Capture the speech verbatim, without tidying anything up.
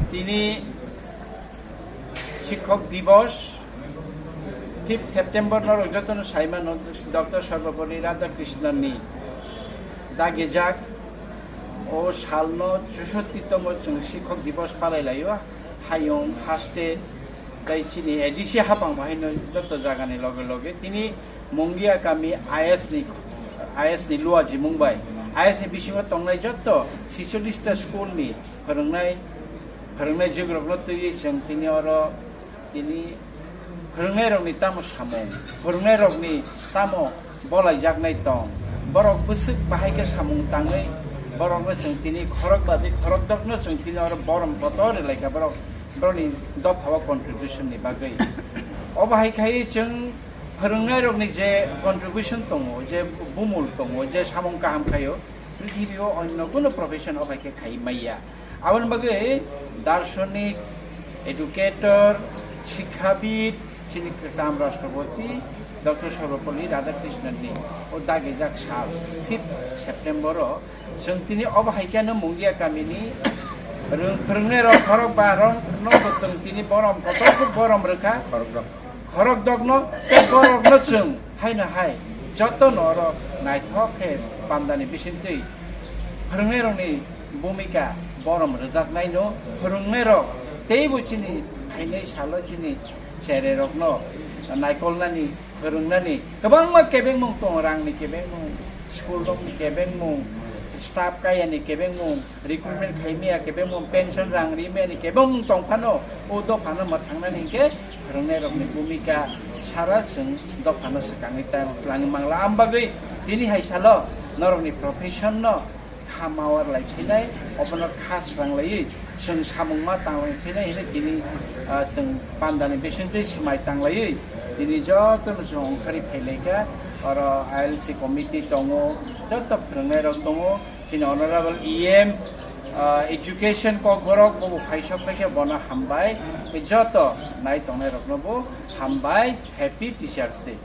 Tini Shikhok Divos, fifth September norok jotono saimano, Doctor Sarvapalli Radhakrishnan ni dagijak o salno chusotti tomo chwng Shikhok Divos palai laio, hayung haste tai chini A D C hapang bahaino joto jagani loge loge tini Mungia kami I S ni, I S ni luajimung bai, I S ni bisingo tongnai joto sicholish ta school ni phwrwngnai, phwrwngnai jwkrokno twiwi chwng tini oro tini phwrwngnairokni tamo samung, phwrwngnairokni tamo bolaijaknai tong, borok bwswk bahai khe samung tangwi borokno chwng tini khorok babi khorok dokno chwng tini oro borom kotor rwlaikha borok, borokni dophao contribution ni bagwi. Obo hai khai chwng phwrwngnairokni je contribution tongo, je bumul tongo, je samung kaham khaio, prithibi o onno kuno profession o hai khe khai maya. Aboni bagwi darshonik, educator, shikkhabid, chini kwcham Rashtrapati Doctor Sarvapalli Radhakrishnan ni o dagijak sal, fifth September o chwng tini obo hai khe no Mungia kamini rwng-, phwrwngnairok khorok ba rok no bo chwng tini borom kotor khe borom rwkha. Khorok dok. Khorok dokno tei borokno chwng haino hai jotono oro naithok khe pandani bisingtwi phwrwngnairokni bhumika borom rwjaknaino phwrwngnairok teibo chini phainai salo chini chererokno naikolnani, phwrwngnani kwbangma kebengmung tongo, rangni kebengmung, school rokni kebengmung, staff kayani kebengmung, recruitment khaimaya kebengmung, pension rang rimani kebengmung tongphano, o dophano mwthangnani hinkhe phwrwngnairokni bhumika sara chwng dophano swkangwi tang-, twlangwi mangla. Am bagwi tini hai salo norokni profession no kha mawar lai phinai, obono kha swrang laiwi chwng samung ma tang lai phinai hinwi tini, ah, chwng pandani bisingtwi swmai tang laiwi tini jotono chwng ongkhorwi phai laikha. Oro I L C committee tongo, joto phwrwngnairok tongo, chini honorable E M, ah, education kokborok bobo phaisok phaikhe bono hambai, joto nai tongnairokno bo hambai, happy Teachers Day.